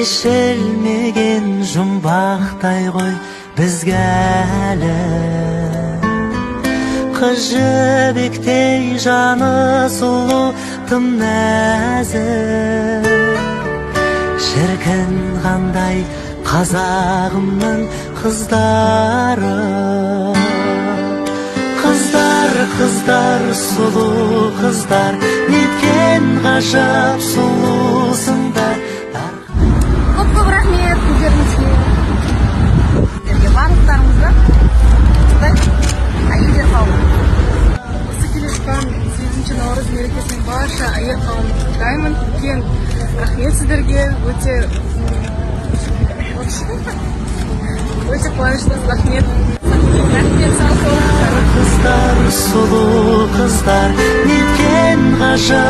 Шешілмеген жұмбақтай ғой бізге әлі. Қыз жібектей жаны сұлу, тым нәзік. Шіркін, қандай қазағымның қыздары! Қыздар, қыздар, сұлу қыздар, неткен ғажап сұлусыңдар! Көп көп рахмет сіздеріңізге, сіздерге барлықтарыңызға, осындай әйелдер қауымы. Осы келе жатқан 8 наурыз мерекесімен барша әйел қауымын құттықтаймын. Үлкен рахмет сіздерге, өте өте қуаныштымыз, рахмет. Рахмет, сау болыңыздар. Қыздар, сұлу қыздар, неткен ғажап